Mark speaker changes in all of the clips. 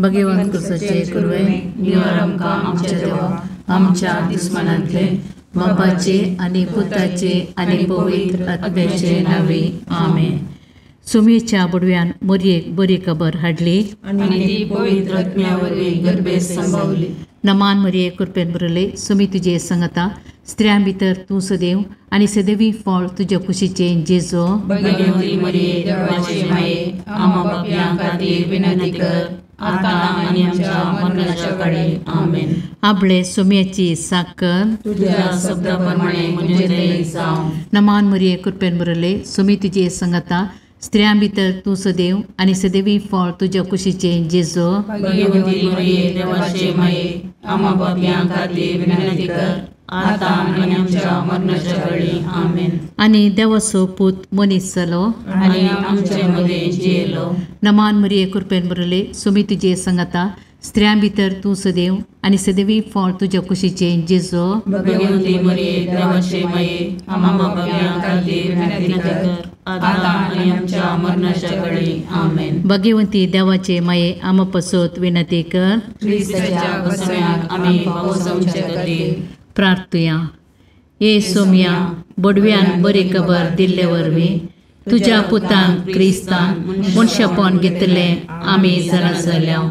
Speaker 1: भगवंत कुसाचे कुरवे निवार आमकां आमच्या देवा आमच्या दुस्मनांतले बापाचे आनी पुताचे आनी पवित्र आत्म्याचे नांवे आमेन. सुमेच्या बुडव्यान मोरयेक बरी खबर हाडली
Speaker 2: आनी ती पवित्र आत्म्या वरवीं गर्भेत संभावली.
Speaker 1: नमान मरिये कृपेन भरले सुमी तुजे संगता स्त्रियां भितर तूं सदैव आनी सदैवी फळ तुज्या कुशीचें जेजो.
Speaker 2: भगवती मरिये देवाचे माये आम्हा पापयां खातीर विनंती कर आतां आनी आमच्या मरणाच्या काळी आमेन.
Speaker 1: आपले सुम्याची साकर
Speaker 2: तुझ्या शब्दा प्रमाणे म्हजें जावं.
Speaker 1: नमान मरिये कृपेन भरले सुमी तुजे संगता स्त्रियां भितर तूं सदैव आनी सदैवी फळ तुज्या कुशीचें जेजो.
Speaker 2: भगवती मरिये देवाचे माये आम्हा पापयां खातीर विनंती कर आतां आनी आमच्या मरणाच्या काळी आमेन.
Speaker 1: आनी देवाचो पूत मनीस जालो
Speaker 2: आनी आमचे मदें जियेलो.
Speaker 1: नमान मरिये कृपेन भरले सुमी तुजे संगता स्त्रियां भितर तूं सदैव आनी सदैवी फळ तुज्या कुशीचें जेजो.
Speaker 2: भगवती मरिये देवाचे माये आम्हा पापयां खातीर विनंती कर आतां आनी आमच्या मरणाच्या काळी आमेन.
Speaker 1: भगवंती देवाचे माये आम्हा पसत विनंती कर.
Speaker 2: क्रिस्ताच्या बसव्याक आमी पावसाचे खातीर
Speaker 1: प्रार्थुया. ये सोम्या बडव्यान बरी खबर दिल्ले वरवीं तुज्या पुतान क्रिस्तान मनशापण घेतलें आमी जाणा जाल्या.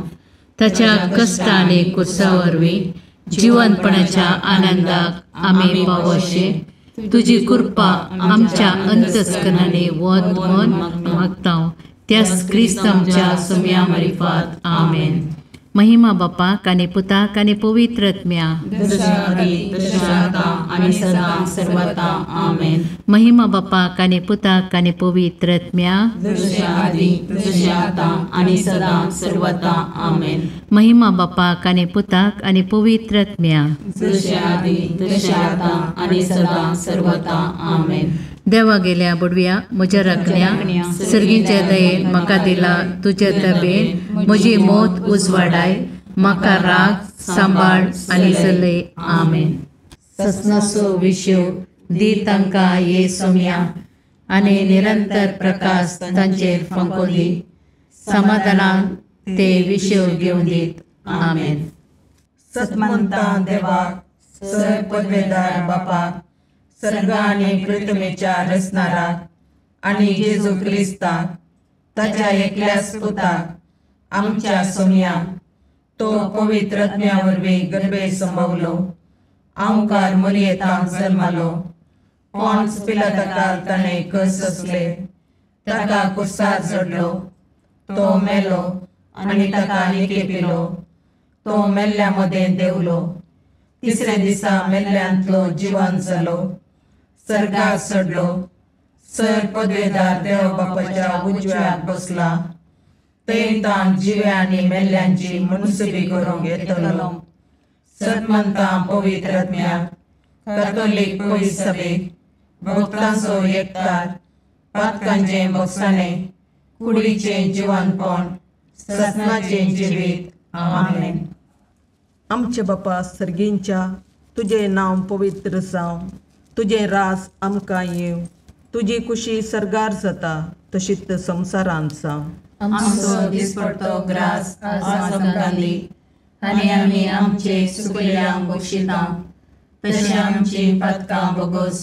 Speaker 1: ताच्या कश्ट आनी कुर्सा वरवीं जिवनपणाच्या आनंदाक आमी पावोशे तुजी कृपा आमच्या अंतस्करणांनी वत म्हूण मागता त्याच क्रिस्त आमच्या सोम्या मारिफात आमेन. महिमा बापाक आनी पुताक आनी पवित्र आत्म्या. महिमा बापाक आनी पुताक आनी पवित्र आत्म्या. महिमा बापाक आनी पुताक आनी पवित्र आत्म्या. देवा गेल्या बुडव्या म्हज्या राखण्या सर्गीच्या दयेन म्हाका दिला तुज्या दबेन म्हजी मौत उजवाडाय म्हाका राग सांबाळ आनी चलय आमेन. ससनाचो विशय दी तांकां ये सोम्या आनी निरंतर प्रकाश तांचेर फांको दी समाधानान ते विशय घेवन दीत आमेन.
Speaker 3: सतमंता देवाक सर पदवेदार बापाक सर्ग आनी पृथ्वीच्या रचणाराक आनी जेजू क्रिस्ताक ताच्या एकल्याच पुताक आमच्या सोम्याक तो पवित्र आत्म्या वरवीं गर्भे संभवलो आंवकार मरियेतांक जल्मालो पॉन्स पिलाताकाल ताणें कस सोंसले ताका कुर्सार चडलो तो मेलो आनी ताका निकेपिलो तो मेल्ल्या मदें देंवलो तिसऱ्या दिसा मेल्ल्यांतलो जिवन जालो सर्गाक चडलो सर पदवेदार देव बापाच्या उजव्याक बसला थंय ताण जिव्या आनी मेल्ल्यांची मनसुबी करूंक येतलो. सतमंता पवित्र आत्म्याक कॅथोलीक पवित्र सभेक भक्तांचो एकतार पातकांचें भोगसाणें कुडीचें जिवनपण ससनाचें जिवीत आमेन.
Speaker 4: आमचे बापा सर्गींच्या तुजें नांव पवित्र जावं तुजें रास आमकां येवं तुजी कुशी सर्गार जाता तशीच संवसारांत जावं.
Speaker 2: आमचो दिसपडतो ग्रास आज आमकां दी आनी आमी आमचे सुकल्यांक बक्षिता तशें आमची पातकां बोगोस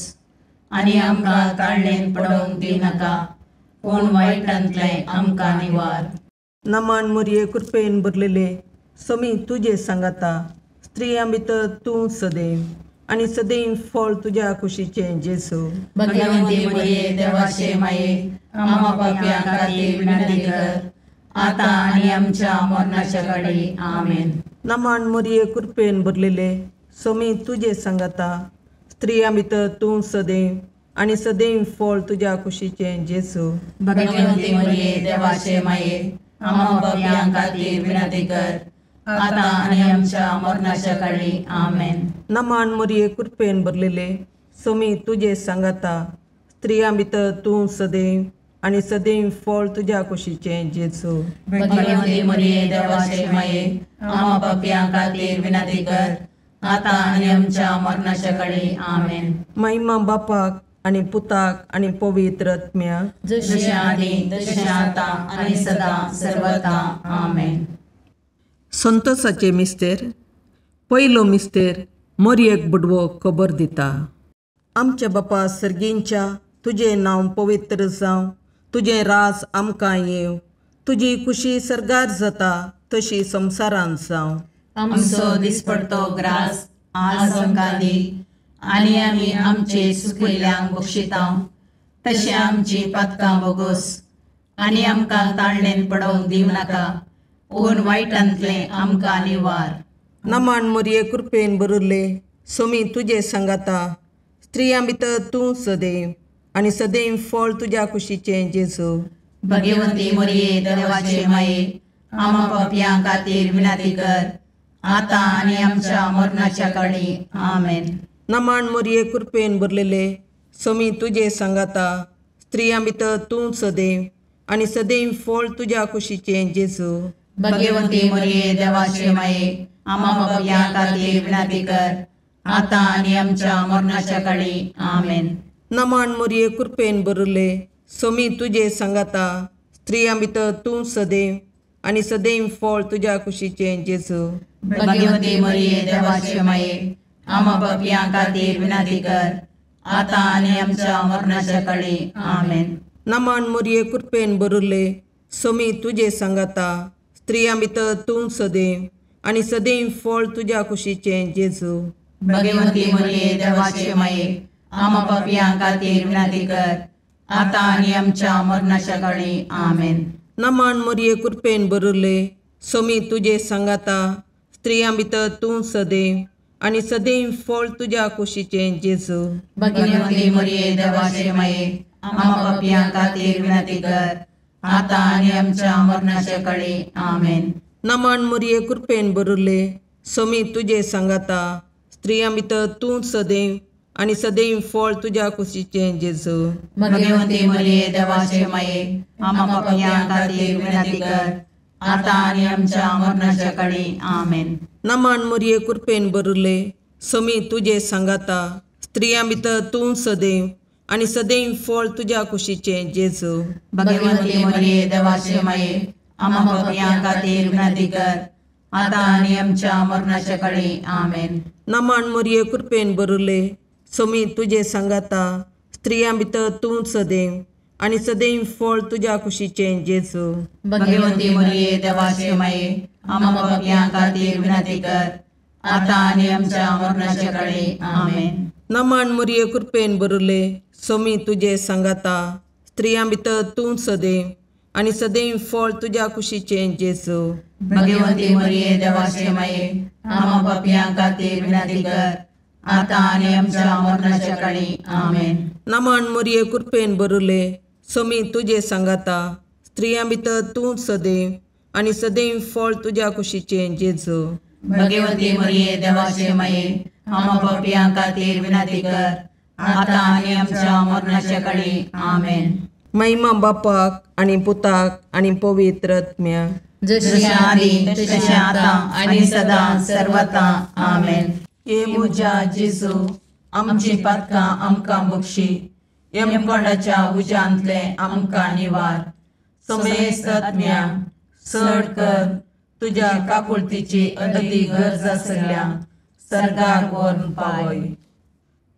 Speaker 2: आनी आमकां ताळणेन पडोवंक दिनाका पूण वायटांतलें आमकां निवार.
Speaker 4: नमान मोरये कृपेन भरलेले समी तुजे सांगाता स्त्रियां भितर तूं सदैव आनी सदैव फळ तुज्या कुशीचें जेजू.
Speaker 2: भगवंती मरिये देवाचे माये आम्हा पापयां खातीर विनंती कर आतां आनी आमच्या मरणाच्या काळी आमेन.
Speaker 4: नमान मोरये कृपेन भरलेले समी तुजे सांगाता स्त्रियां भितर तूं सदैव आनी सदैव फळ तुज्या कुशीचें जेजू.
Speaker 2: भगवंती मरिये देवाचे माये आम्हा पापयां खातीर विनंती कर आतां आनी आमच्या मरणाच्या काळी आमेन.
Speaker 4: नमान मोरये कृपेन भरलेले समी तुजे सांगाता स्त्रियां भितर तूं सदैव आनी सदैव फळ तुज्या कुशीचें जेजू.
Speaker 2: भगवंती मरिये देवाचे माये आम्हा पापयां खातीर विनंती कर आतां आनी आमच्या मरणाच्या काळी आमेन.
Speaker 4: महिमा बापाक आनी पुताक आनी पवित्र आत्म्याक
Speaker 2: जशें आदी तशें आतां आनी सदां सर्वता आमेन.
Speaker 4: संतोषाचे मिस्तेर. पयलो मिस्तेर मोरयेक बुडवो खबर दिता. आमच्या बापा सर्गींच्या, तुजें नांव पवित्र जावं, तुजें राज आमकां येवं, तुजी खुशी सर्गार जाता तशी संवसारांत जावं.
Speaker 2: आमचो दिसपडतो ग्रास आज आमकां दी आनी आमी आमचे सुकिल्ल्यांक बक्षिता तशें आमची पातकां बोगोस आनी आमकां ताळणेन पडोवंक दिवं नाका, पूण वायटांतलें आमकां निवार.
Speaker 4: नमान मोरये कृपेन बरुल्ले, सोमी तुजे सांगाता, स्त्रियां भितर तूं सदैव आनी सदैव फळ तुज्या कुशीचें जेजू.
Speaker 2: भगवंती मोरये देवाचे माये, आमा पापयां खातीर विनंती कर आतां आनी आमच्या मरणाच्या काळी. आमेन.
Speaker 4: नमान मोरये कृपेन भरलेले, सोमी तुजे सांगाता, स्त्रियां भितर तूं सदैव आनी सदैव फळ तुज्या कुशीचें जेजू.
Speaker 2: भगवंती मोरये देवाचे माये, आमा पापयां खातीर विनंती कर आतां आनी आमच्या मरणाच्या काळी. आमेन.
Speaker 4: नमान मोरये कृपेन भरले, सोमी तुजे सांगाता, स्त्रियां भितर तूं सदैव आनी सदैव फळ तुज्या कुशीचें जेजू.
Speaker 2: भगवंती मोरये देवाचे माये, आमा पापयां खातीर विनंती कर आतां आनी आमच्या मरणाच्या काळी. आमेन.
Speaker 4: नमान मोरये कृपेन भरले, सोमी तुजे सांगाता, स्त्रियां भितर तूं सदैव आनी सदैव फळ तुज्या कुशीचें जेजू.
Speaker 2: भगवंती मोरये देवाचे माये, आमा पापयां खातीर विनंती कर आतां आनी आमच्या मरणाच्या काळी. आमेन.
Speaker 4: नमान मोरये कृपेन भरले, सोमी तुजे सांगाता, स्त्रियां भितर तूं सदैव आनी सदैव फळ तुज्या कुशीचें जेजू.
Speaker 2: भगवंती मोरये देवाचे माये, आमा पापयां खातीर विनंती कर आतां आनी आमच्या मरणाच्या काळी. आमेन.
Speaker 4: नमान मोरये कृपेन भरले, सोमी तुजे सांगाता, स्त्रियां भितर तूं सदैव आनी सदैव फळ तुज्या कुशीचें जेजू.
Speaker 2: भगवंती मोरये देवाचे माये, आमा पापयां खातीर विनंती कर आतां आनी आमच्या मरणाच्या काळी. आमेन.
Speaker 4: नमान मोरये कृपेन भरले, सोमी तुजे सांगाता, स्त्रियां भितर तूं सदैव आनी सदैव फळ तुज्या कुशीचें जेजू.
Speaker 2: भगवंती मोरये देवाचे माये, आमा पापयां खातीर विनंती कर आतां आनी आमच्या मरणाच्या काळी. आमेन.
Speaker 4: नमान मोरये कृपेन भरले, सोमी तुजे सांगाता, स्त्रियां भितर तूं सदैव आनी सदैव फळ तुज्या कुशीचें जेजू.
Speaker 2: भगवंती मोरये देवाचे माये, आमा पापयां खातीर विनंती कर आतां आनी आमच्या मरणाच्या काळी. आमेन.
Speaker 4: नमान मोरये कृपेन भरले, सोमी तुजे सांगाता, स्त्रियां भितर तूं सदैव आनी सदैव फळ तुज्या कुशीचें जेजू.
Speaker 2: भगवंती मोरये देवाचे माये, आमा पापयां खातीर विनंती कर आतां आनी आमच्या मरणाच्या काळी. आमेन.
Speaker 4: नमान मोरये कृपेन भरले, सोमी तुजे सांगाता, स्त्रियां भितर तूं सदैव आनी सदैव फळ तुज्या कुशीचें जेजू.
Speaker 2: भगवंती मोरये देवाचे माये, आमा पापयां खातीर विनंती कर आतां आनी आमच्या मरणाच्या काळी. आमेन.
Speaker 4: महिमा बापाक आनी पुताक आनी पवित्र आत्म्याक,
Speaker 2: जशी आदी तशें आतां आनी सदां सर्वता. आमेन.
Speaker 3: हे म्हज्या जेजू, आमची पातकां आमकां बक्षी, यमकोंडाच्या उज्यांतलें आमकां निवार, समेस्त आत्म्या चड कर तुज्या काकुळतीची अदती गरज आसल्या सर्गाक व्हरून पावय.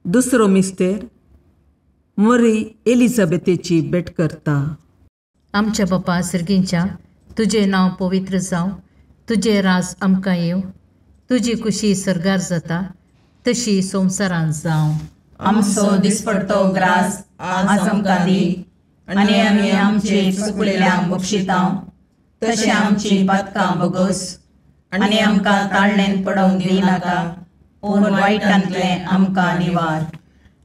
Speaker 4: दुसरो मिस्तेर मरी एलिझाबेथेची भेट करता.
Speaker 1: आमच्या बापा सर्गींच्या, तुजें नांव पवित्र जावं, तुजें राज आमकां येवं, तुजी खुशी सर्गार जाता तशी संवसारांत जावं.
Speaker 3: आमचो दिसपडतो ग्रास आज आमकां दी आनी आमी आमचे चुकलेल्यांक बक्षिता तशें आमची पातकां बगोस आनी आमकां ताळणेन पडोवंक दिनाका, पूण वायटांतलें आमकां निवार.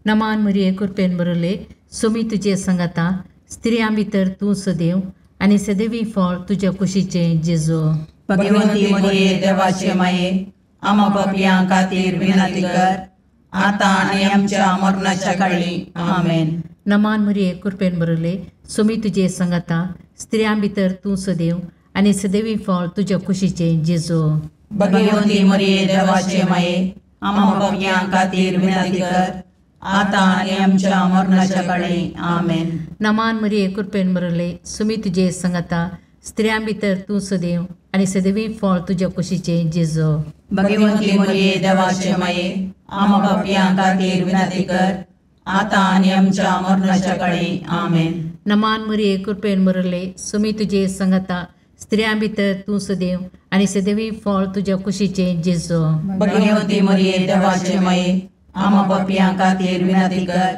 Speaker 1: नमान मरिये कृपेन बरले, सोमी तुजे सांगाता, स्त्रियां भितर तूं सदैव आनी सदैवी फळ तुज्या कुशीचें जेजू.
Speaker 3: भगवंती मरिये देवाचे माये, आमा पापयां खातीर विनंती कर आतां आनी आमच्या मरणाच्या काळी. आमेन.
Speaker 1: नमान मरिये कृपेन बरले, सोमी तुजे सांगाता, स्त्रियां भितर तूं सदैव आनी सदैवी फळ तुज्या कुशीचें जेजू.
Speaker 3: भगवंती मरिये देवाचे माये, आमा पापयां खातीर विनंती कर आतां आनी आमच्या मरणाच्या काळी. आमेन.
Speaker 1: नमान मरिये कृपेन बरले, सोमी तुजे सांगाता, स्त्रियां भितर तूं सदैव आनी सदैवी फळ तुज्या कुशीचें जेजू.
Speaker 3: भगवंती मरिये देवाचे माये, आम्हा पापयां खातीर विनंती कर, आतां आनी आमच्या मरणाच्या काळी. आमेन.
Speaker 1: नमान मरिये, कृपेन भरले, सुमी तुजे संगता, स्त्रियां भितर तूं सदैव आनी सदैवी फळ तुज्या कुशीचें जेजू.
Speaker 3: भगवंती मरिये देवाचे माये, आम्हा पापयां खातीर विनंती कर,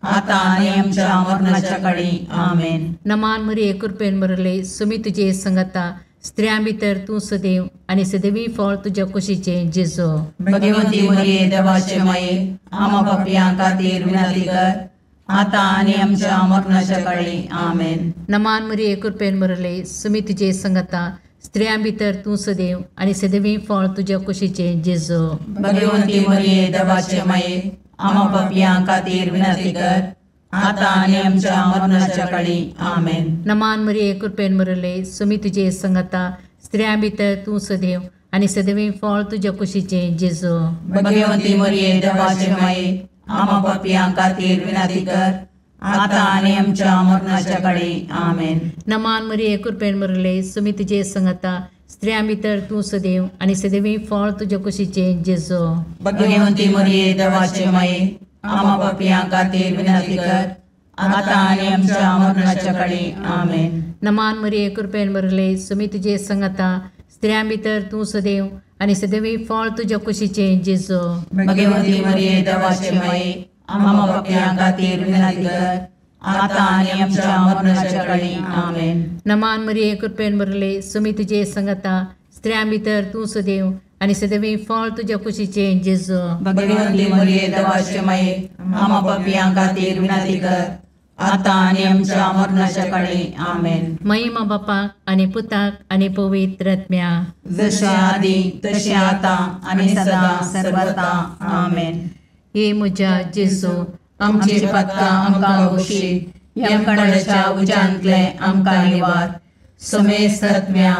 Speaker 3: आतां आनी आमच्या मरणाच्या काळी. आमेन.
Speaker 1: नमान मरिये, कृपेन भरले, सुमी तुजे संगता, स्त्रियां भितर तूं सदैव आनी सदैवी फळ तुज्या कुशीचें जेजू.
Speaker 3: भगवंती मरिये देवाचे माये, आम्हा पापयां खातीर विनंती कर, आतां आनी आमच्या मरणाच्या काळी. आमेन.
Speaker 1: नमान मरिये, कृपेन भरले, सुमी तुजे संगता, स्त्रियां भितर तूं सदैव आनी सदैवी फळ तुज्या कुशीचें जेजू.
Speaker 3: भगवंती मरिये देवाचे माये, आम्हा पापयां खातीर विनंती कर, आतां आनी आमच्या मरणाच्या काळी. आमेन.
Speaker 1: नमान मरिये, कृपेन भरले, सुमी तुजे संगता, स्त्रियां भितर तूं सदैव आनी सदैवी फळ तुज्या कुशीचें जेजू.
Speaker 3: भगवंती मरिये देवाचे माये, आम्हा पापयां खातीर विनंती कर, आतां आनी आमच्या मरणाच्या काळी. आमेन.
Speaker 1: नमान मरिये, कृपेन भरले, सुमी तुजे संगता, स्त्रियां भितर तूं सदैव आनी सदैवी फळ तुज्या कुशीचें जेजू.
Speaker 3: भगवंती मरिये देवाचे माये, आम्हा पापयां खातीर विनंती कर, आतां आनी आमच्या मरणाच्या काळी. आमेन.
Speaker 1: नमान मरिये, कृपेन भरले, सुमी तुजे संगता, स्त्रियां भितर तूं सदैव आनी सदैवी फळ तुज्या कुशीचें जेजू.
Speaker 3: भगवंती मरिये देवाचे माये, आम्हा पापयां खातीर विनंती कर, आतां आनी आमच्या मरणाच्या काळी. आमेन.
Speaker 1: नमान मरिये, कृपेन भरले, सुमी तुजे संगता, स्त्रियां भितर तूं सदैव आनी सदैवी फळ तुज्या कुशीचें जेजू.
Speaker 3: भगवंती मरिये देवाचे माये, आम्हा पापयां खातीर विनंती कर, आतां आनी आमच्या मरणाच्या काळी. आमेन.
Speaker 1: महिमा बापाक आनी पुताक आनी पवित्र आत्म्या,
Speaker 3: जशें आदी तशें आतां आनी सदां सर्वता. आमेन.
Speaker 1: हे म्हज्या जेजू,
Speaker 3: आमची पातकां आमकां बक्षी, यमकणाच्या उज्यांतले आमकां निवार, समेस्त आत्म्या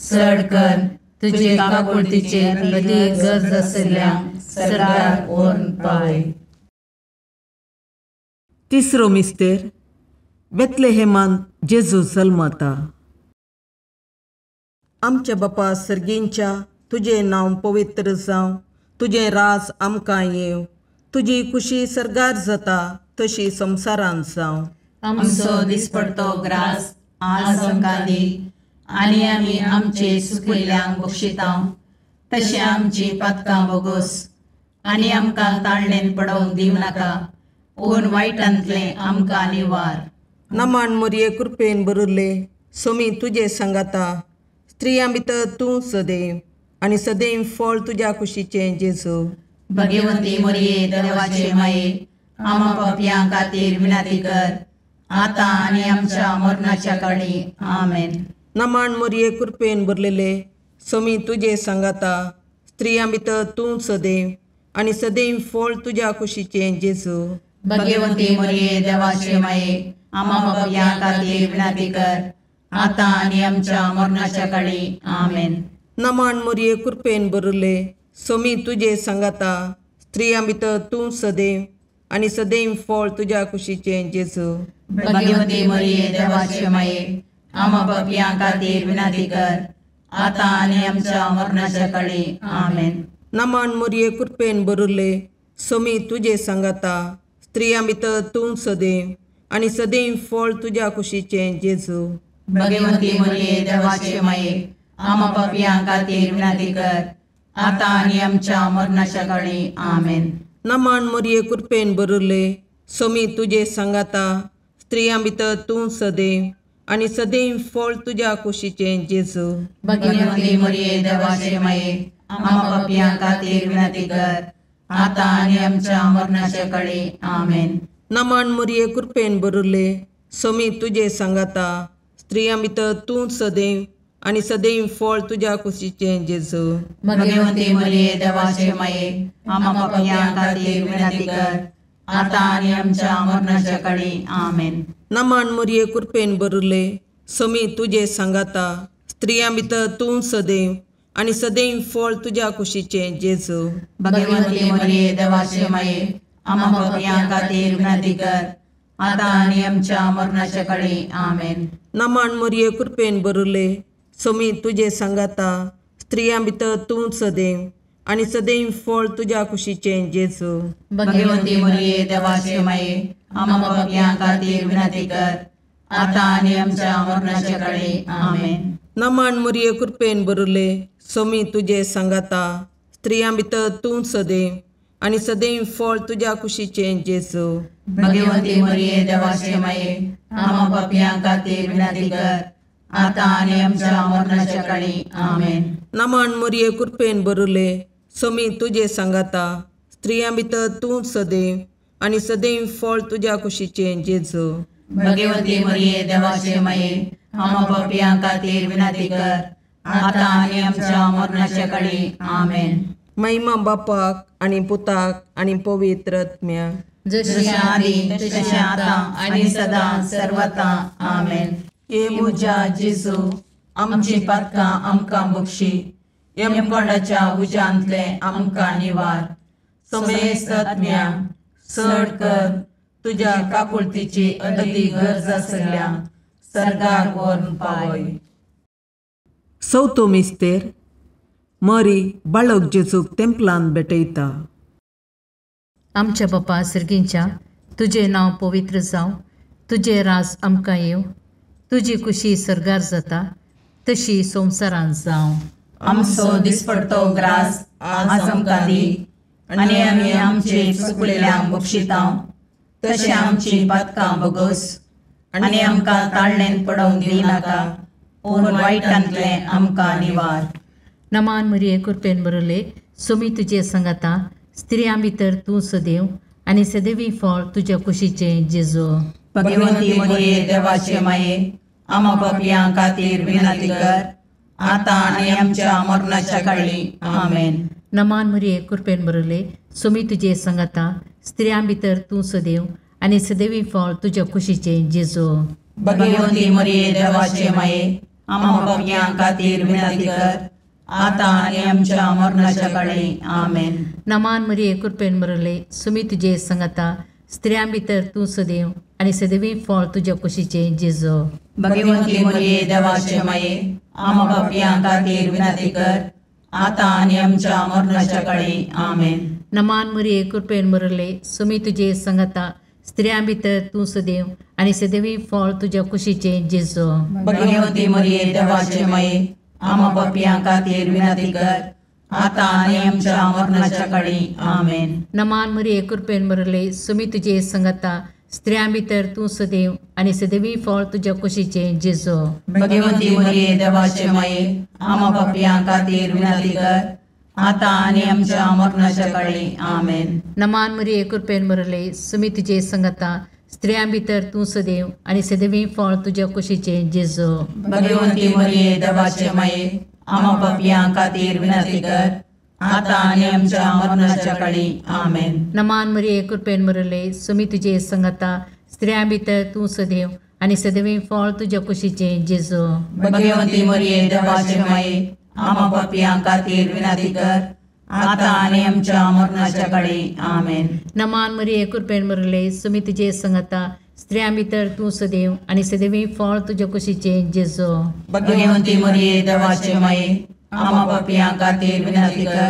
Speaker 3: चड कर तुजे काकुळतीचेर अदीक गरज आशिल्ल्या सरकार व्हरून पावय.
Speaker 4: तिसरो मिस्तेर, बेतलेहेमान जेजू जल्मता. आमच्या बापा सर्गींच्या, तुजें नांव पवित्र जावं, तुजें राज आमकां येवं, तुजी कुशी सर्गार जाता तशी संवसारांत जावं.
Speaker 2: आमचो दिसपडतो ग्रास आज आमकां दी, आनी आमी आमचे सुकिल्ल्यांक बक्षिता तशें आमची पातकां बोगोस, आनी आमकां ताळणेन पडोवंक दिवं नाका, पूण वायटांतलें आमकां निवार.
Speaker 4: नमान मरिये, कृपेन भरिल्ले, सोमी तुजे सांगाता, स्त्रियां भितर तूं सदैव आनी सदैव फळ तुज्या कुशीचें जेजू.
Speaker 2: भगवंती मरिये देवाचे माये, आम्हा पापयां खातीर विनंती कर, आतां आनी आमच्या मरणाच्या काळी. आमेन.
Speaker 4: नमान मरिये, कृपेन भरलेले, सोमी तुजे सांगाता, स्त्रियां भितर तूं सदैव आनी सदैव फळ तुज्या कुशीचें जेजू.
Speaker 2: भगवंती मरिये देवाचे माये, आम्हा पापयां खातीर विनंती कर, आतां आनी आमच्या मरणाच्या काळी. आमेन.
Speaker 4: नमान मरिये, कृपेन भरिल्ले, सोमी तुजे सांगाता, स्त्रियां भितर तूं सदैव आनी सदैव फळ तुज्या कुशीचें जेजू.
Speaker 2: भगवंती मरिये देवाचे माये, आम्हा पापयां खातीर विनंती कर, आतां आनी आमच्या मरणाच्या काळी. आमेन.
Speaker 4: नमान मरिये, कृपेन भरिल्ले, सोमी तुजे सांगाता, स्त्रियां भितर तूं सदैव आनी सदैव फळ तुज्या कुशीचें जेजू.
Speaker 2: भगवंती मरिये देवाचे माये, आम्हा पापयां खातीर विनंती कर, आतां आनी आमच्या मरणाच्या काळी. आमेन.
Speaker 4: नमान मरिये, कृपेन भरिल्ले, सोमी तुजे सांगाता, स्त्रियां भितर तूं सदैव आनी सदैव फळ तुज्या कुशीचें जेजू.
Speaker 2: भगवंती मरिये देवाचे माये, आम्हा पापयां खातीर विनंती कर, आतां आनी आमच्या मरणाच्या काळी. आमेन.
Speaker 4: नमान मरिये, कृपेन भरिल्ले, सोमी तुजे सांगाता, स्त्रियां भितर तूं सदैव आनी सदैव फळ तुज्या कुशीचें जेजू.
Speaker 2: भगवंती मरिये देवाचे माये, आम्हा पापयां खातीर विनंती कर, आतां आनी आमच्या मरणाच्या काळी. आमेन.
Speaker 4: नमान मरिये, कृपेन भरिल्ले, सोमी तुजे सांगाता, स्त्रियां भितर तूं सदैव आनी सदैव फळ तुज्या कुशीचें जेजू.
Speaker 2: भगवंती मरिये देवाचे माये, आम्हा पापयां खातीर विनंती कर, आतां आनी आमच्या मरणाच्या काळी. आमेन.
Speaker 4: नमन मरिये कृपेन भरिल्ले, स्वामी तुजे सांगाता, स्त्रियां भितर तूं सदैव आनी सदैव फळ तुज्या कुशीचें जेजू.
Speaker 2: भगवंती मरिये देवाचे माये, आम्हा पापयां खातीर विनंती कर, आतां आनी आमच्या मरणाच्या काळी. आमेन.
Speaker 4: नमन मरिये कृपेन भरिल्ले, स्वामी तुजे सांगाता, स्त्रियां भितर तूं सदैव आनी सदैव फळ तुज्या कुशीचें जेजू.
Speaker 2: भगवंती मरिये देवाचे माये, आम्हा पापयां खातीर विनंती कर, आतां आनी आमच्या मरणाच्या काळी. आमेन.
Speaker 4: नमन मरिये कृपेन भरिल्ले, स्वामी तुजे सांगाता, स्त्रियां भितर तूं सदैव आनी सदैव फळ तुज्या कुशीचें जेजू.
Speaker 2: भगवंती मरिये देवाचे माये, आम्हा पापयां खातीर विनंती कर, आतां आनी आमच्या मरणाच्या काळी. आमेन.
Speaker 4: महिमा बापाक आनी पुताक आनी पवित्र आत्म्याक,
Speaker 2: जशें आदी तशें आतां आनी सदां सर्वता. आमेन. हे म्हज्या जेजू, आमची पातकां आमकां बक्षी, यमकोंडाच्या उज्यांतले आमकां निवार, समेस्त आत्म्या चड कर तुज्या काकुळतीची अदती गरज आसल्या सर्गाक व्हरून पावय.
Speaker 4: चवथो मिस्तेर. मरी बाळक जेजूक तेंपलान भेटयता.
Speaker 1: आमच्या बापा सर्गींच्या, तुजें नांव पवित्र जावं, तुजें राज आमकां येवं, तुजी कुशी सर्गार जाता तशी संवसारांत जावं.
Speaker 2: आमचो दिसपडतो ग्रास आज आमकां दी, आनी आमी आमचे चुकलेल्यांक बक्षितां तशें आमची पातकां बगस, आनी आमकां ताळणेन पडोवंक दिनाका, पूण वायटांतलें आमकां निवार.
Speaker 1: नमान मरिये कृपेन भरिल्ले, स्वामी तुजे सांगाता, स्त्रियां भितर तूं सदैव आनी सदैवी फळ तुज्या कुशीचें जेजू.
Speaker 2: भगवंती मरिये देवाचे माये, आम्हा पापयां खातीर विनंती कर, आतां आनी आमच्या मरणाच्या काळी. आमेन.
Speaker 1: नमान मरिये कृपेन भरिल्ले, स्वामी तुजे सांगाता, स्त्रियां भितर तूं सदैव आनी सदैवी फळ तुज्या कुशीचें जेजू.
Speaker 2: भगवंती मरिये देवाचे माये, आम्हा पापयां खातीर विनंती कर, आतां आनी आमच्या मरणाच्या काळी. आमेन.
Speaker 1: नमान मरिये कृपेन भरिल्ले, स्वामी तुजे सांगाता, स्त्रियां भितर तूं सदैव आनी सदैवी फळ तुज्या कुशीचें जेजू.
Speaker 2: भगवंती मरिये देवाचे माये, आम्हा पापयां खातीर विनंती कर, आतां आनी आमच्या मरणाच्या काळी. आमेन.
Speaker 1: नमान मरिये कृपेन भरिल्ले, स्वामी तुजे सांगाता, स्त्रियां भितर तूं सदैव आनी सदैवी फळ तुज्या कुशीचें जेजू.
Speaker 2: भगवंती मरिये देवाचे माये, आम्हा पापयां खातीर विनंती कर, आतां आनी आमच्या मरणाच्या काळी. आमेन.
Speaker 1: नमान मरिये कृपेन भरिल्ले, स्वामी तुजे सांगाता, स्त्रियां भितर तूं सदैव आनी सदैवी फळ तुज्या कुशीचें जेजू.
Speaker 2: भगवंती मरिये देवाचे माये, आम्हा पापयां खातीर विनंती कर, आतां आनी आमच्या मरणाच्या काळी. आमेन.
Speaker 1: नमान मरिये कृपेन भरिल्ले, स्वामी तुजे सांगाता, स्त्रियां भितर तूं सदैव आनी सदैवी फळ तुज्या कुशीचें जेजू.
Speaker 2: भगवंती मरिये देवाचे माये, आम्हा पापयां खातीर विनंती कर, आतां आनी आमच्या मरणाच्या काळी. आमेन.
Speaker 1: नमान मरिये कृपेन भरिल्ले, स्वामी तुजे सांगाता, स्त्रियां भितर तूं सदैव आनी सदैवी फळ तुज्या कुशीचें जेजू.
Speaker 2: भगवंती मरिये देवाचे माये, आम्हा पापयां खातीर विनंती कर, आतां आनी आमच्या मरणाच्या काळी. आमेन.
Speaker 1: नमान मरिये कृपेन भरिल्ले, स्वामी तुजे सांगाता, स्त्रियां भितर तूं सदैव आनी सदैवी फळ तुज्या कुशीचें जेजू.
Speaker 2: भगवंती मरिये देवाचे माये, आम्हा पापयां खातीर विनंती कर,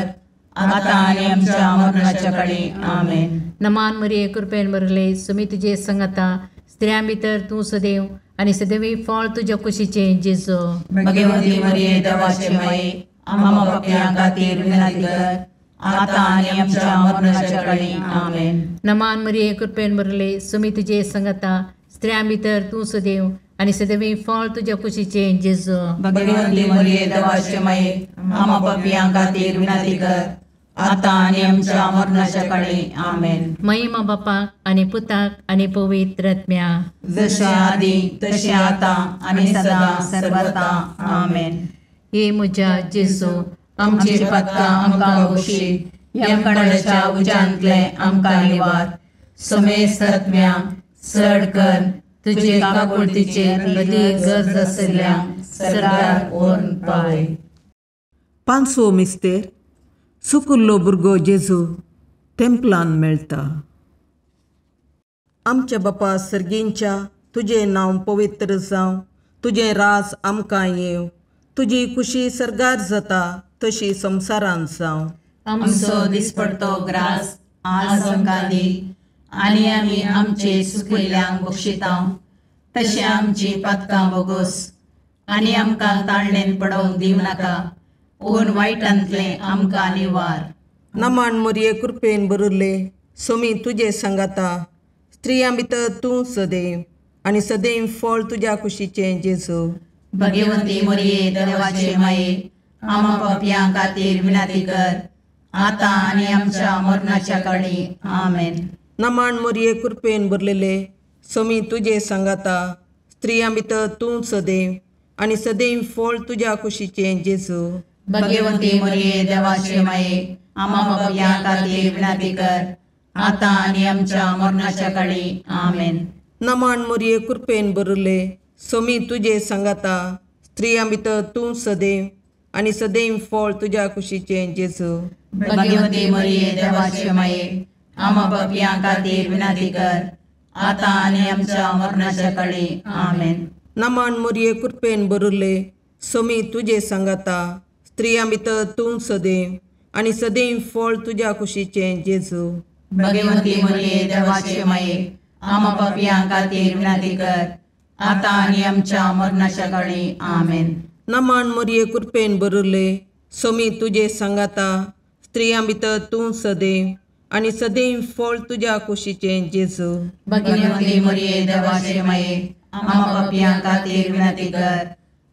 Speaker 2: आतां आनी आमच्या मरणाच्या काळी. आमेन.
Speaker 1: नमान मरिये कृपेन भरिल्ले, स्वामी तुजे सांगाता, स्त्रियां भितर तूं सदैव आनी सदैवी फळ तुज्या कुशीचें जेजू.
Speaker 2: भगवंती मरिये देवाचे माये, आम्हा पापयां खातीर विनंती कर, आतां आनी आमच्या मरणाच्या काळी. आमेन.
Speaker 1: नमान मरिये कृपेन भरिल्ले, स्वामी तुजे सांगाता, स्त्रियां भितर तूं सदैव आनी सदैवी फळ तुज्या कुशीचें जेजू.
Speaker 2: भगवंती मरिये देवाचे माये, आम्हा पापयां खातीर विनंती कर, आतां आनी आमच्या मरणाच्या काळी. आमेन.
Speaker 1: महिमा बापाक आनी पुताक आनी पवित्र आत्म्याक,
Speaker 2: जशें आदी तशें आतां आनी सदां सर्वता. आमेन.
Speaker 1: हे म्हज्या जेजू,
Speaker 2: आमची पातकां आमकां बक्षी, यमकंडाच्या उज्यांतले आमकां निवार, समेस्त आत्म्या चड कर तुजे काकुळतीचे अदीक गरज आशिल्ल्या सर्गाक व्हरून पावय.
Speaker 4: पांचवो मिस्तेर. सुकुल्लो भुरगो जेजू तेंपलान मेळटा. आमच्या बापा सर्गींच्या तुजें नांव पवित्र जावं, तुजें राज आमकां येवं, तुजी खुशी सर्गार जाता तशी संवसारांत जावं.
Speaker 2: आमचो दिसपडतो ग्रास आज आमकां दी आनी आमी आमचे सुकिल्ल्यांक बक्षिता तशें आमची पातकां बोगोस आनी आमकां ताळणेन पडोवंक दिवं नाका पूण वायटांतलें आमकां निवार.
Speaker 4: नमान मोरये कृपेन बरुल्ले सोमी तुजे सांगाता, स्त्रियां भितर तूं सदैव आनी सदैव फळ तुज्या कुशीचें जेजू.
Speaker 2: भगवंती मोरये देवाचे माये आमा पापयां खातीर विनंती कर आतां आनी आमच्या मरणाच्या काळी. आमेन.
Speaker 4: नमान मोरये कृपेन भरलेले सोमी तुजे सांगाता, स्त्रियां भितर तूं सदैव आनी सदैव फळ तुज्या कुशीचें जेजू.
Speaker 2: भगवंती मोरये देवाचे माये आमा पापयां खातीर विनंती कर आतां आनी आमच्या मरणाच्या काळी. आमेन.
Speaker 4: नमान मोरये कृपेन भरले सोमी तुजे सांगाता, स्त्रियां भितर तूं सदैव आनी सदैव फळ तुज्या कुशीचें जेजू.
Speaker 2: भगवंती मोरये देवाचे माये आमा पापयां खातीर विनंती कर आतां आनी आमच्या मरणाच्या काळी. आमेन.
Speaker 4: नमान मोरये कृपेन भरले सोमी तुजे सांगाता, स्त्रियां भितर तूं सदैव आनी सदैव फळ तुज्या कुशीचें जेजू.
Speaker 2: भगवंती मोरये देवाचे माये आमा पापयां खातीर विनंती कर आतां आनी आमच्या मरणाच्या काळी. आमेन.
Speaker 4: नमान मोरये कृपेन भरले सोमी तुजे सांगाता, स्त्रियां भितर तूं सदैव आनी सदैव फळ तुज्या कुशीचें जेजू.
Speaker 2: भगवंती मोरये देवाचे माये आमा पापयां खातीर विनंती कर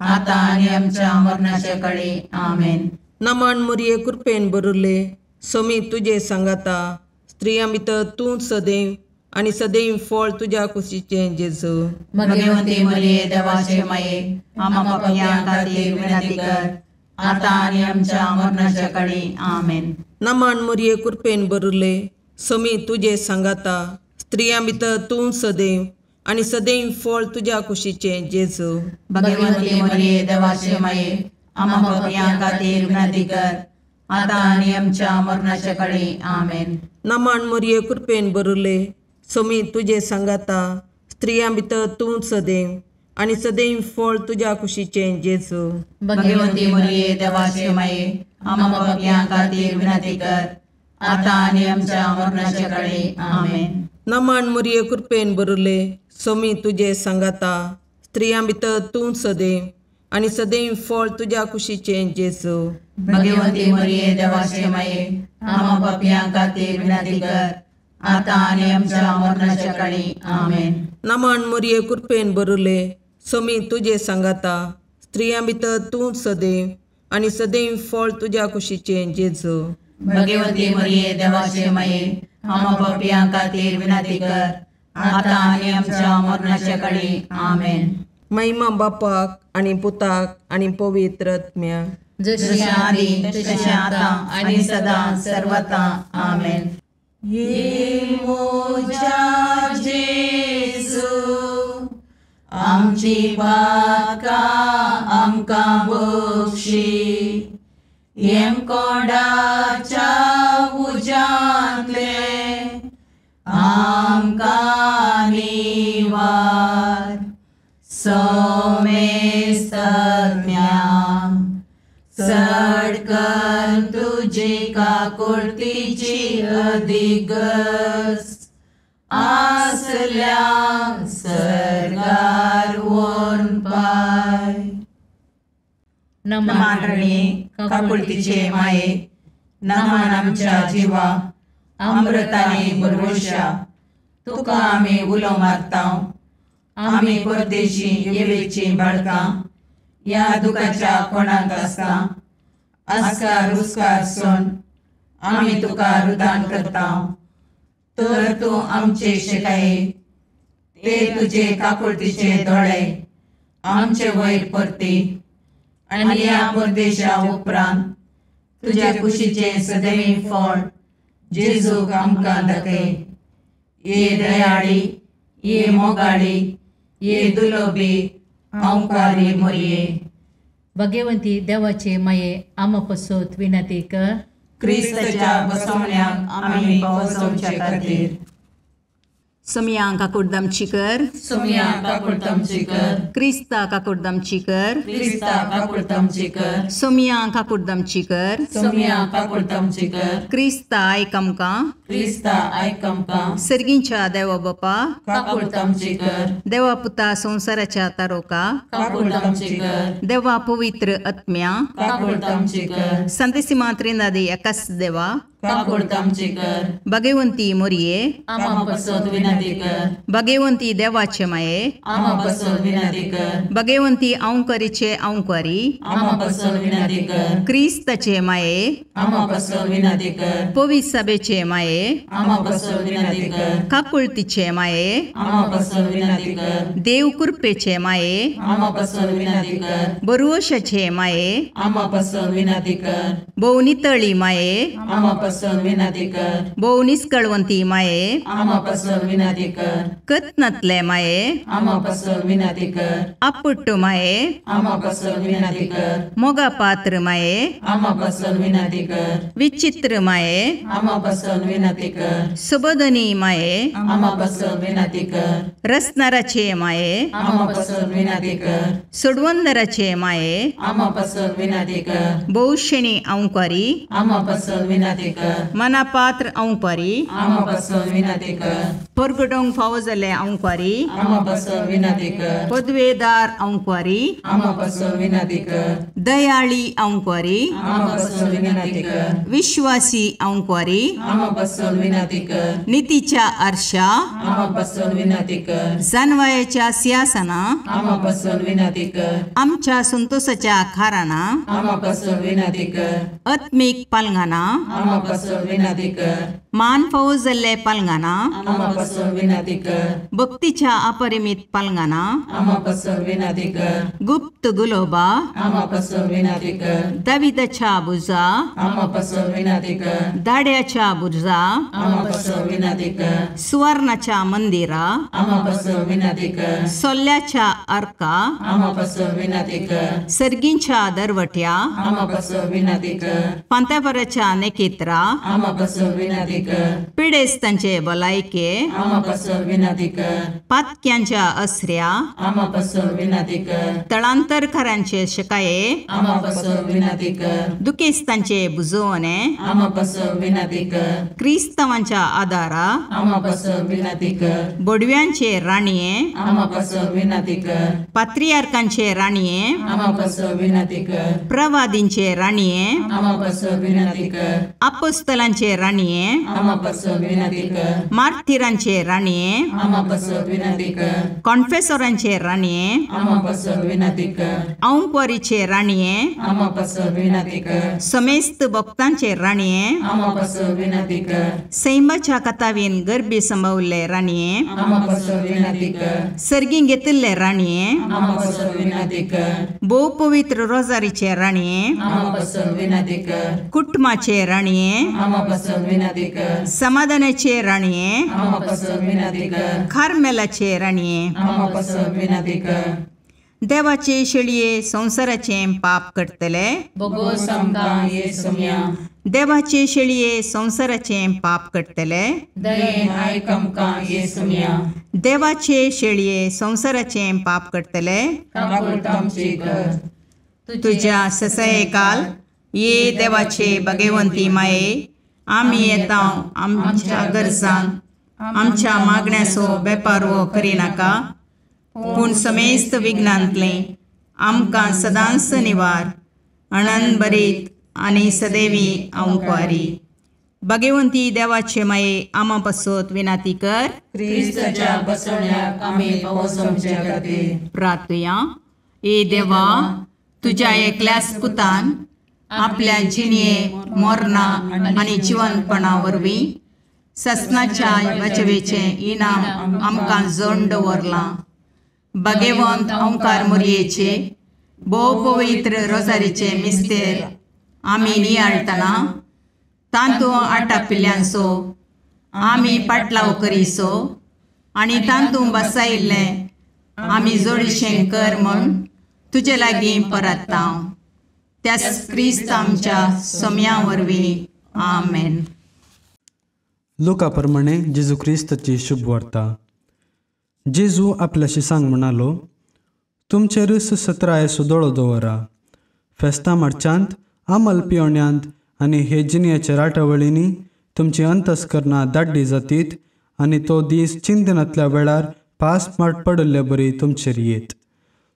Speaker 2: आतां आनी आमच्या मरणाच्या काळी. आमेन.
Speaker 4: नमान मोरये कृपेन भरले सोमी तुजे सांगाता, स्त्रियां भितर तूं सदैव आनी सदैव फळ तुज्या कुशीचें जेजू.
Speaker 2: भगवंती मोरये देवाचे माये आमा पापयां खातीर विनंती कर आतां आनी आमच्या मरणाच्या काळी. आमेन.
Speaker 4: नमान मोरये कृपेन भरले सोमी तुजे सांगाता, स्त्रियां भितर तूं सदैव आनी सदैव फळ तुज्या कुशीचें जेजू.
Speaker 2: भगवंती मोरये देवाचे माये आमा पापयां खातीर विनंती कर आतां आनी आमच्या मरणाच्या काळी. आमेन.
Speaker 4: नमान मोरये कृपेन भरले सोमी तुजे सांगाता, स्त्रियां भितर तूं सदैव आनी सदैव फळ तुज्या कुशीचें जेजू.
Speaker 2: भगवंती मोरये देवाचे माये आमा पापयां खातीर विनंती कर आतां आनी आमच्या मरणाच्या काळी. आमेन.
Speaker 4: नमान मोरये कृपेन भरले सोमी तुजे सांगाता, स्त्रियां भितर तूं सदैव आनी सदैव फळ तुज्या कुशीचें जेजू.
Speaker 2: भगवंती मोरये देवाचे माये आमा पापयां खातीर विनंती कर आतां आनी आमच्या मरणाच्या काळी. आमेन.
Speaker 4: नमान मोरये कृपेन भरले सोमी तुजे सांगाता, स्त्रियां भितर तूं सदैव आनी सदैव फळ तुज्या कुशीचें जेजू.
Speaker 2: भगवंती मोरये देवाचे माये आमा पापयां खातीर विनंती कर आतां आनी आमच्या मरणाच्या काळी. आमेन.
Speaker 4: महिमा बापाक आनी पुताक आनी पवित्र आत्म्याक,
Speaker 2: जशी आदी तशें आतां आनी सदां सर्वता. आमेन. ये मोजा जेजू आमची पातकां आमकां बक्षी, येमकोंडाच्या उज्यांतले आमकां निवार. सोमेस्तज्ञा चड कर तुजी काकुळतीची अधिगस आसल्या सर्गार व्हरून पाय. नमान रणी काकुळतीचे माये, नमान आमच्या जिवा अमृताने भरवशा, तुका आमी उलो मारता. आमी परदेशी येवेची बाळकां ह्या दुखाच्या कोणाक आसता आस्कार उस्कार सोन आमी तुका रुदान करता. तर तूं आमचे शिकाये ते तुजे काकुळतीचे दोळे आमचे वयर परती आनी ह्या परदेशा उपरांत तुज्या कुशीचें सदैव फळ जेजूक आमकां दाखय. ये दयाळी, ये मोगाळी, ये दुलोबी अंकारी मोरये.
Speaker 1: भगवंती देवाचे माये आमा पसोत विनंती कर.
Speaker 2: क्रिस्ताच्या बसवण्याक आमी पावसोवचे खातीर.
Speaker 3: सोमया काकुडदामची कर,
Speaker 2: सोमया काकुडदामची कर,
Speaker 3: क्रिस्ता काकुडदामची कर,
Speaker 2: क्रिस्ता काकुडदामची कर,
Speaker 3: सोमया काकुडदामची कर,
Speaker 2: सोमया काकुडदामची कर,
Speaker 3: क्रिस्ता आयक आमकां,
Speaker 2: क्रिस्ता आयक आमकां,
Speaker 3: सर्गींच्या देवा बापा
Speaker 2: काकुडदामची कर,
Speaker 3: देवा पुता संवसाराच्या तारोका
Speaker 2: काकुडदामची कर,
Speaker 3: देवा पवित्र आत्म्या
Speaker 2: काकुडदामची कर,
Speaker 3: संतेसिमा त्रिनादी एकाच देवा
Speaker 2: काकुडदामची कर,
Speaker 3: भगवंती मोरये
Speaker 2: आमा पासत विनंती कर,
Speaker 3: भगवंती देवाचे माये
Speaker 2: आमा पासत विनंती कर,
Speaker 3: भगवंती औंकरीचे औंकरी
Speaker 2: आमा पासत विनंती कर,
Speaker 3: क्रिस्ताचे माये
Speaker 2: आमा पासत विनंती कर,
Speaker 3: पवित्र सभेचे माये
Speaker 2: आमा पासत विनंती कर,
Speaker 3: काकुळतीचे माये
Speaker 2: आमा पासत विनंती कर,
Speaker 3: देव कृपेचे माये
Speaker 2: आमा पासत विनंती कर,
Speaker 3: बरुवशाचे माये
Speaker 2: आमा पासत विनंती कर,
Speaker 3: भोव नितळी माये
Speaker 2: आमा पासत विनंती कर,
Speaker 3: भोव निस्कळवंती माये
Speaker 2: आमा पासत विनंती कर,
Speaker 3: कत्नातले माये
Speaker 2: आमा पासत विनंती कर,
Speaker 3: आपुट्ट माये
Speaker 2: आमा पासत विनंती कर,
Speaker 3: मोगा पात्र माये
Speaker 2: आमा पासत विनंती कर,
Speaker 3: विचित्र माये
Speaker 2: आमा पासत विनंती कर,
Speaker 3: सुबोधनी माये
Speaker 2: आमा पासत विनंती कर,
Speaker 3: रसनाराचे माये
Speaker 2: आमा पासत विनंती कर,
Speaker 3: सोडवंदराचे माये
Speaker 2: आमा पासत विनंती कर,
Speaker 3: भोवशेणी औंकारी
Speaker 2: आमा पासत विनंती कर,
Speaker 3: मनापात्र औंकारी
Speaker 2: आमा पासत विनंती कर,
Speaker 3: परगटोंक फावो जाल्ले औंकारी
Speaker 2: आमा पासत विनंती कर,
Speaker 3: पदवेदार औंकारी
Speaker 2: आमा पासत विनंती कर,
Speaker 3: दयाळी औंकारी
Speaker 2: आमा पासत विनंती कर,
Speaker 3: विश्वासी औंकारी
Speaker 2: आमा पासत विनंती कर,
Speaker 3: नितीच्या आरशा
Speaker 2: आमा पासत विनंती कर,
Speaker 3: जानवायाच्या सिंहासना
Speaker 2: आमा पासत विनंती कर,
Speaker 3: आमच्या संतोषाच्या खाराना
Speaker 2: आमा पासत विनंती कर,
Speaker 3: आत्मीक पालंगाना
Speaker 2: आमा पासत विनंती कर,
Speaker 3: मान फावो जाल्ले पालंगाना
Speaker 2: आमा पासत विनंती कर,
Speaker 3: भक्तीच्या अपरिमित पालंगाना
Speaker 2: आमा पासत विनंती कर,
Speaker 3: गुप्त गुलोबा
Speaker 2: आमा पासत विनंती कर,
Speaker 3: दाविदाच्या बुजा
Speaker 2: आमा पासत विनंती कर,
Speaker 3: दाड्याच्या बुर्जा
Speaker 2: आमा पासत विनंती कर,
Speaker 3: सुवर्णाच्या मंदिरा
Speaker 2: आमा पासत विनंती कर,
Speaker 3: सोल्ल्याच्या अर्का
Speaker 2: आमा पासत विनंती कर,
Speaker 3: सर्गींच्या दरवट्या
Speaker 2: आमा पासत विनंती कर,
Speaker 3: पांतापराच्या नेकेत्रा
Speaker 2: आमा पासत विनंती कर,
Speaker 3: पिडेस्तांचे भलायके
Speaker 2: आमा पासत विनंती कर,
Speaker 3: पातक्यांच्या असऱ्या
Speaker 2: आमा पासत विनंती कर,
Speaker 3: तळांतरकारांचे शकाये
Speaker 2: आमा पासत विनंती कर,
Speaker 3: दुखेस्तांचे बुजवणे
Speaker 2: आमा पासत विनंती कर,
Speaker 3: क्रिस्तावांच्या आदारा
Speaker 2: आमा पासत विनंती कर,
Speaker 3: बोडव्यांचे राणये
Speaker 2: आमा पासत विनंती कर,
Speaker 3: पात्रियार्कांचे राणये
Speaker 2: आमा पासत विनंती कर,
Speaker 3: प्रवादींचे राणये
Speaker 2: आमा पासत विनंती कर,
Speaker 3: अपोस्तलांचे राणये
Speaker 2: आमा पासत विनंती कर,
Speaker 3: मार्थिरांचे राणये
Speaker 2: आमा पासत विनंती कर,
Speaker 3: कॉन्फेसोरांचे राणये
Speaker 2: आमा पासत विनंती कर,
Speaker 3: औंकवारीचे राणये
Speaker 2: आमा पासत विनंती कर,
Speaker 3: समेस्त भक्तांचे राणये
Speaker 2: आमा पासत विनंती कर,
Speaker 3: सैमाच्या कथावीन गर्भी संभवल्ले राणये
Speaker 2: आमा पासत विनंती कर,
Speaker 3: सर्गीं घेतिल्ले राणये
Speaker 2: आमा पासत विनंती कर,
Speaker 3: भोव पवित्र रोजारीचे राणये
Speaker 2: आमा पासत विनंती कर,
Speaker 3: कुटुंबाचे राणये
Speaker 2: आमा पासत विनंती कर,
Speaker 3: समाधानाचे राणये
Speaker 2: आमा पासत विनंती कर,
Speaker 3: कार्मेलाचे राणये
Speaker 2: आमा पासत विनंती कर,
Speaker 3: देवाचे शेळये संवसाराचे पाप करतले
Speaker 2: बोगोस आमकां ये सोम्या,
Speaker 3: देवाचे शेळये संवसाराचे पाप करतले
Speaker 2: दयेन आयक आमकां ये सोम्या,
Speaker 3: देवाचे शेळये संवसाराचे पाप करतले
Speaker 2: काकुळट आमची कर,
Speaker 3: तुझ्या ससयकाल ये देवाचे भगवंती माये आमी येता आमच्या गरजांक आमच्या मागण्याचो बेपारवो करिनाका पूण समेस्त विघ्नांतलें आमकां सदांच निवार अणनभरीत आनी सदैवी अंकवारी भगवंती देवाचे माये आमा पासत विनाती कर
Speaker 2: क्रिस्ताच्या बसवण्याक आमी पावस आमच्या खातीर
Speaker 3: प्रार्थुया. ए देवा, तुज्या एकल्याच पुतान आपल्या जिणये मरणा आनी जिवनपणा वरवीं ससनाच्या वाचवेचें इनाम आमकां जोड दवरलां. भगवंत ओंकार मोरयेचे भोव पवित्र रोजारीचे मिस्तेर आमी नियाळटना तांतू आटापिल्ल्यांचो आमी पाटलाव करीसो आनी तांतू बसायिल्लें आमी जोडीशें कर म्हूण तुजे लागीं परत्ता. त्याच क्रिस्त आमच्या सोम्या वरवीं. आमेन.
Speaker 5: लुका प्रमाणे जेजू क्रिस्ताची शुभ वार्ता. जेजू आपल्याशी सांग म्हणालो, तुमचेरच सत्रायेचो दोळो दवरा. फेस्तां मार्चांत, आमल पिवण्यांत आनी हे जिणेच्या राटावळींनी तुमची अंतस्करणां दाड्डी जातीत आनी तो दीस चिंतनांतल्या वेळार पास माट पडिल्ले बरी तुमचेर येत.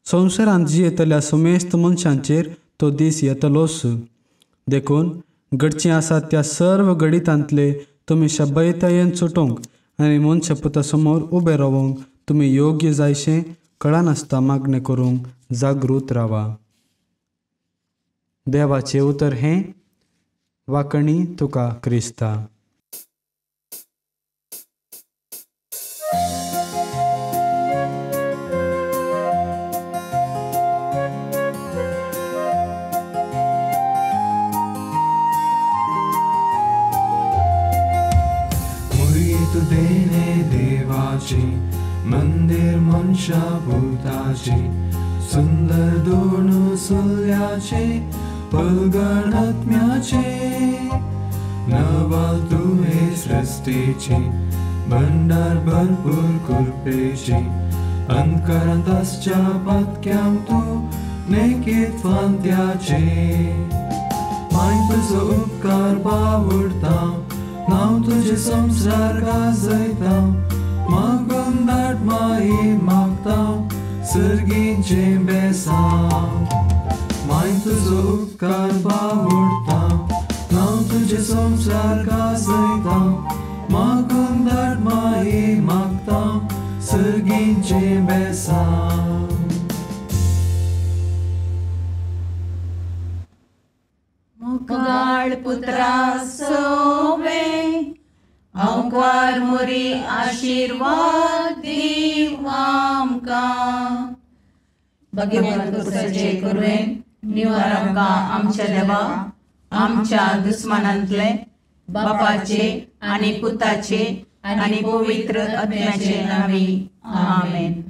Speaker 5: संवसारांत जियेतल्या समेस्त मनशांचेर तो दीस येतलोच. देखून घडचें आसा त्या सर्व घडितांतले तुमी शब्बयतायेन सुटूंक आनी मनशापुता समोर उबे रावंक तुमी योग्य जायशें कळनासता मागणें करूंक जागृत रावा. देवाचें उतर हें. वाकणी तुका क्रिस्ता.
Speaker 6: देणे देवाची मंदिर मनशा भूताची सुंदर दोन सुल्याचे पलगण आत्म्याचे नवाल तुवे सृष्टीची भंडार भरपूर कृपेची अंतकरांत आसच्या पातक्यांक तूं नेकीत फांत्याचे माय तुजो उपकार बावडता नांव तुजें संवसार गाजयता मागून धाड माई मागता सर्गीचें बेसांव माय तुजो उपकार बावडता नांव तुजें संवसार गाजयता मागून धाड माई मागता सर्गीचें बेसांव.
Speaker 2: मुखाळ पुत्रा सोवे अंकार मोरी आशीर्वाद दीव आमकां. भगवंत पुरुषाचे कुरवेन निवार आमकां आमच्या देवा आमच्या दुस्मानांतले बापाचे आनी पुताचे आनी पवित्र आत्म्याचे नांवी. आमेन.